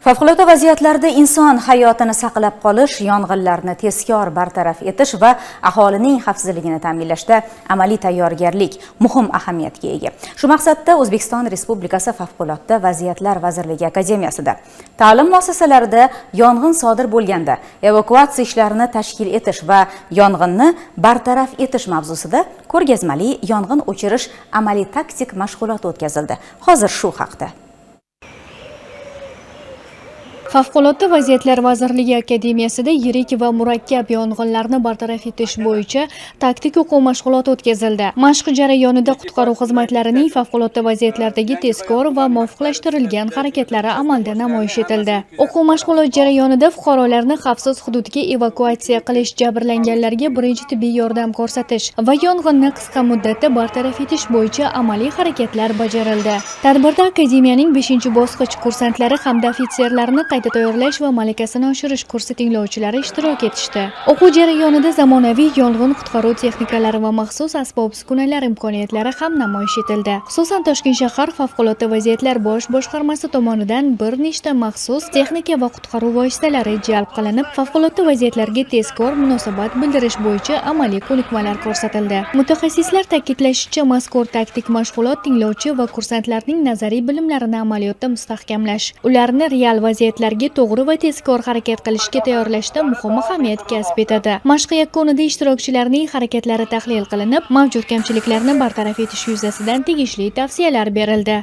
Favqulodda vaziyatlarda inson hayotini saqlab qolish, yong'inlarni tezkor bartaraf etish va aholining xavfsizligini ta'minlashda amaliy tayyorgarlik muhim ahamiyatga ega. Shu maqsadda O'zbekiston Respublikasi Favqulodda vaziyatlar vazirligi akademiyasida ta'lim muassasalarida yong'in sodir bo'lganda evakuatsiya ishlarini tashkil etish va yong'inni bartaraf etish mavzusida ko'rgazmali yong'in o'chirish amaliy taktik mashg'uloti o'tkazildi. Hozir shu haqda. Favqulodda vaziyatlar vazirligi akademiyasida yirik va murakkab yong'inlarni bartaraf etish bo'yicha taktik o'quv mashg'uloti o'tkazildi. Mashq jarayonida qutqaruv xizmatlarining favqulodda vaziyatlardagi tezkor va muvofiqlashtirilgan harakatlari amalda namoyish etildi. O'quv mashg'ulot jarayonida fuqarolarni xavfsiz hududga evakuatsiya qilish, jabrlanganlarga birinchi tibbiy yordam ko'rsatish va yong'inni qisqa muddatda bartaraf etish bo'yicha amaliy harakatlar bajarildi. Tadbirda akademiyaning 5-bosqich kursantlari hamda ofitserlarni qayta tayyorlash va malakasini oshirish kursi tinglovchilari ishtirok etishdi. O'quv jarayonida zamonaviy yong'in qutqaruv texnikalari va maxsus asbob-uskunalar imkoniyatlari ham namoyish etildi. Xususan, Toshkent shahar favqulodda vaziyatlar bosh boshqarmasi tomonidan bir nechta maxsus texnika va qutqaruv vositalari jalb qilinib, favqulodda vaziyatlarga tezkor munosabat bildirish bo'yicha amaliy ko'nikmalar ko'rsatildi. Mutaxassislar ta'kidlashicha, mazkur taktik mashg'ulot tinglovchi va kursantlarning nazariy bilimlarini amaliyotda mustahkamlash, ularni real vaziyatlarga to'g'ri va tezkor harakat qilishga tayyorlashda muhim ahamiyat kasb etadi. Mashq yakunida ishtirokchilarning harakatlari tahlil qilinib, mavjud kamchiliklarni bartaraf etish yuzasidan tegishli tavsiyalar berildi.